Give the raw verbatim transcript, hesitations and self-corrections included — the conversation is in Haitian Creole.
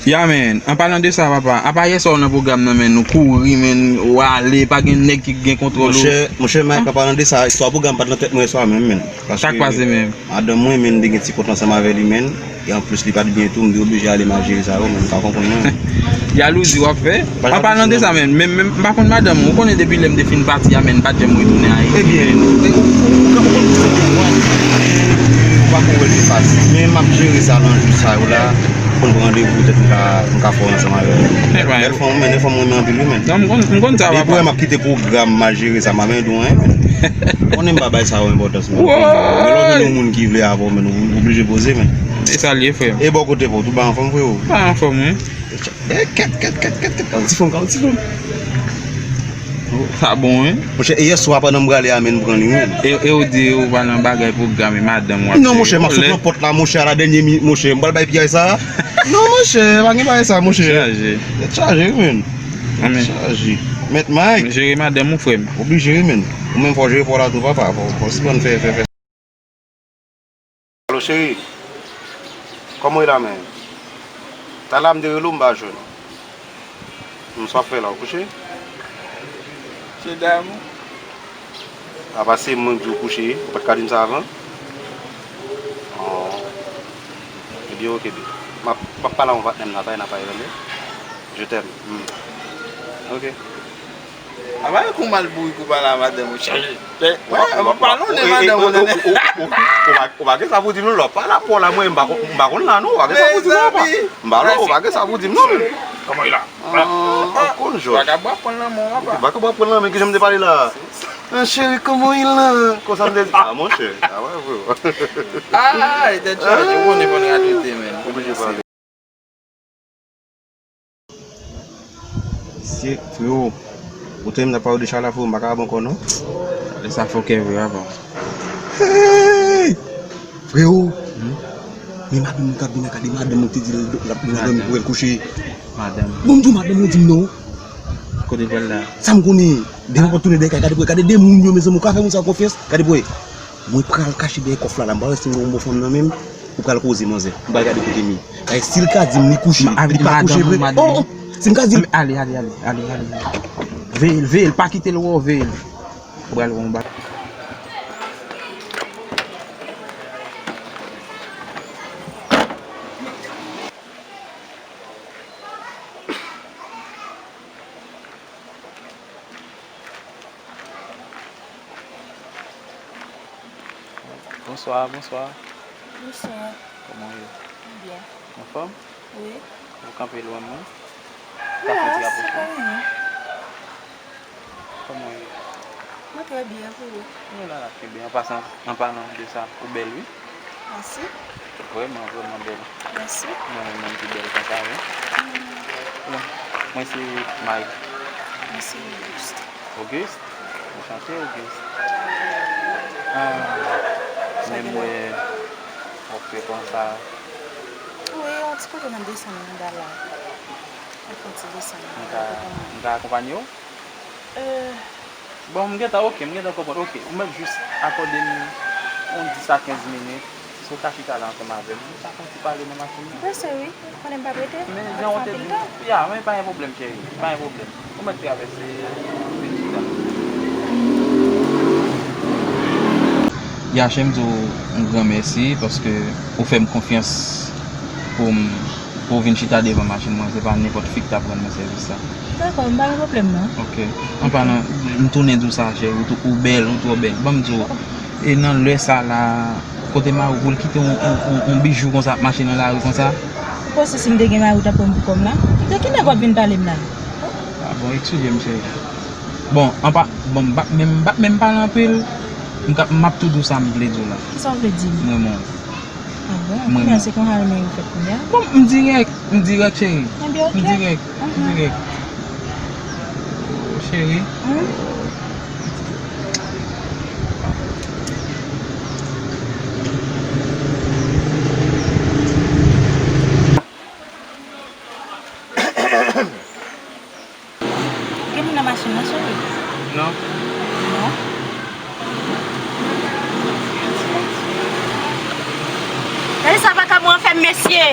Ya, men, an palan de sa, papa, apa yè swa w nan pwogram nan, men, ou kouri, men, ou ale, pa gen nèg ki gen kontwòl ou. Monchè, monchè Mike, an palan de sa, istwa pwogram pa t nan tèt mwen yè swa menm, men. Sa k pase menm? Madanm mwen, men, m te gen ti kont ansanm avè li, men. E anplis, li pa t byen tou, m te oblije ale, m al jere sa yo, men, m pa konprann, non. Jalouzi w ap fè? An palan de sa, men, men, men, m pa konn madanm ou, ou konnen depi lè m te fin pati a, men, m pa t janm retounen Ayiti. Ebyen, ou, ou, ou, ou konn ki se pou mwen. Ou pa konn wè l te fasil. Men, m ap jere sa nan jou sa yo la. Konn pran randevou, petèt m ka, m ka fè w ansanm avè l. Bèl fanm, men, fanm mwen renmen anpil, wi, men. Non, m konn, m konn sa, papa. Depi w wè m ap kite pwogram, m al jere sa, m pa menm di w anyen, men. Konnen m pa bay sa yo enpòtans, men. Men lè w jwenn yon moun ki vle avè w, men, ou oblije poze, men. E sa l ye, frè m. E bò kote pa w, tout bagay anfòm, freo? Bagay anfòm, wi. E kèt, kèt, kèt, kèt, kèt, yon ti fanm, yon ti fanm. Oh, sa bon, wi. Monchè, e yè swa pandan m prale a, men, m pran li, wi. E, e ou di ou pa nan bagay pwogram, e madanm w ap jere. Non, monchè, m ap sot nan pòt la, monchè, a la dènye minit, monchè, m pral bay piyay sa. Non, monchè, pa gen bagay sa, monchè. Chaje. Tèt chaje, wi, men. Tèt chaje. Mèt Mike. Jere madanm ou, frè m. Oblije, wi, men. Ou menm fò w jere pa w la tou, papa. Fò, fò w sispann fè, fè, fè. Alo, cheri. Kòman w ye la, men? Talè a m te rele w, m pa jwenn ou. Sa w ap fè la, ou kouche? Che damou. A pa se mwen k di w kouche, ou pa t ka di m sa avan? Oh. Ebyen, oke, baby. M ap, m ap pale ak yon patnè m la, pa, n ap pale, tande? Je t'aime. Hmm. Oke. A pa yon kou mal bourik ou pale a madanm ou, cheri. Ou pa, ou pa, ou pa lonmen madanm ou, tande? Ou pa gen sa pou di m non, lè w pale a pòl la, mwen, m pa konn, m pa konn la non, ou pa gen sa pou di m non, papa. M pa la, ou pa gen sa pou di m non, men. Kòman w ye la? Ah, ou konn jòj. Vakabon ap pran lanmò, papa. Vakabon ap pran lanmò, men kijan m te pale la? Ah, cheri, kòman w ye la? Konsa m te di, ah, monchè, ah, wè, vre. Ah, e tèt chaje, ou konnen fò n radote, men. Oblije pale. Mesye, freo, ou tande m t ap pale de Chala, freo, m pa kapab ankò non. Gade sa fòkè vre, papa. Hey! Freo, men madanm mwen k ap vin la, gade madanm mwen te di l ap vin dòmi pou l kouche. Madanm. Bon, m di w madanm mwen di m non. Kote l pral la? Sa m konnen. Depi w ap tounen dèyè kay, gade pou wè, gade de moun yo, mezanmi, ou ka fè moun sa konfyans? Gade pou wè. Mwen pral kache dèyè kòf la, la, m pa wè si m gen yon bon fanm nan men m, ou pral koze manzè. M pral gade kote m ye. Paske si l ka di m li kouche, li pa kouche vre. Oh, oh, si m ka di l. Ale, ale, ale, ale, ale. Veye l, veye l, pa kite l wè w, veye l. Ou pral wè yon bagay. Bonswa, bonswa. Bonswa. Kòman w ye? Byen. Anfòm? Wi. Ou kanpe lwen mwen? Ou ka fè ti rapwoche? Kòman w ye? Mwen trè byen, e pou ou? Mwen la, la, trè byen. An pasan, an palan de sa, ou bèl, wi. Mèsi. Vrèman, vrèman bèl. Mèsi. Mwen menm, mwen pi bèl konsa, wi. Bon, mwen se Mike. Mwen se Auguste. Auguste? Anchante, Auguste. Ah, men mwen, w ap fè konsa. Wi, yon ti kote nan desann anba la. Yon ti desann. M ka, m ka akonpanye w? Euh. Bon, m gentan, oke, m gentan konprann. Oke, ou mèt jis akòde m yon dis a kenz minit. Si w ka chita la ansanm avè m, nou ka fè yon ti pale nan machin nan. Prese wi, konnen m pa prete. Men jan w te di m, ya, men pa gen pwoblèm, cheri, pa gen pwoblèm. Ou mèt travèse, vin chita. Yache, m di w yon gran mèsi paske ou fè m konfyans pou m, pou w vin chita devan machin mwen. Se pa nenpòt fi k t ap rann mwen sèvis sa. Dakò, m pa gen pwoblèm non. Oke. An palan, m tounen di w sa, cheri, ou tou, ou bèl, ou twò bèl. Ban m di w, e nan lè sa la, kote mari w pou l kite yon, yon, yon, yon bijou konsa ap mache nan lari konsa? Ou panse si m te gen mari w t ap pran m pou kòm la? De ki nèg w ap vin pale m la? Ah bon, eskize m, cheri. Bon, an pa, bon, m p ap menm, m p ap menm pale anpil. M ka, m ap tou di w sa m vle di w la. Kisa w vle di m? M renmen w. Ah bon? Mwen, kounye a se konsa renmen yo fèt kounye a? Bon, m dirèk, m dirèk, cheri. Ebyen, oke. M dirèk, m dirèk. Cheri. Gen moun nan machin nan, cheri? Non. Non? Gade sa vakabon an fè m, mesye!